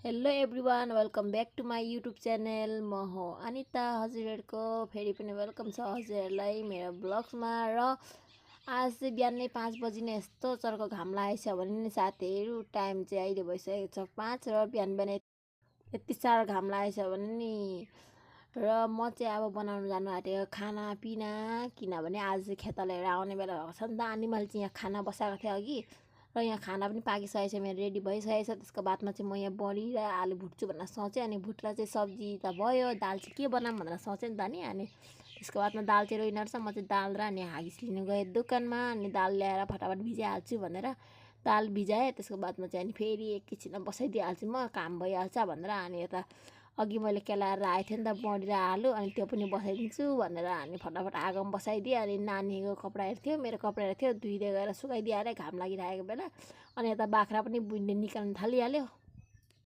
Hello everyone, welcome back to my YouTube channel. म हो अनिता। हजुरहरूको फेरि पनि वेलकम छ हजुरहरूलाई मेरो ब्लग्समा। र आज चाहिँ बिहानै 5 बजी नै यस्तो चर्को घाम लागेछ भने नि साथीहरू, टाइम चाहिँ अहिले भइसकेको छ 5 र बिहान बिहानै यति साह्रो घाम लागेछ भने नि। र म चाहिँ अब बनाउनु जानु आँटेको खानापिना, किनभने आज चाहिँ खेत लिएर आउने बेला भएको छ नि त। अनि मैले चाहिँ यहाँ खाना बसाएको थिएँ अघि, र यहाँ खाना पनि पाकिसकेको छ, मेरो रेडी भइसकेको छ। त्यसको बादमा चाहिँ म यहाँ बडी र आलु भुट्छु भनेर सोचेँ। अनि भुट्रा चाहिँ सब्जी त भयो, दाल चाहिँ के बनाऊँ भनेर सोचेँ नि त नि। अनि त्यसको बादमा दाल चाहिँ रोइनु रहेछ। म चाहिँ दाल र अनि हागिस लिनु गएँ दोकानमा। अनि दाल ल्याएर फटाफट भिजाइहाल्छु भनेर दाल भिजाएँ। त्यसको बादमा चाहिँ अनि फेरि एकैछिनमा बसाइदिइहाल्छु, म काम भइहाल्छ भनेर। अनि यता अघि मैले केलाएर आएको थिएँ नि त बडी र आलु, अनि त्यो पनि बसाइदिन्छु भनेर अनि फटाफट आगोमा बसाइदिएँ। अनि नानीको कपडाहरू थियो, मेरो कपडाहरू थियो, धुइदिएर गएर सुकाइदिइहालेँ घाम लागिरहेको बेला। अनि यता बाख्रा पनि बुन्ने निकाल्नु थालिहाल्यो।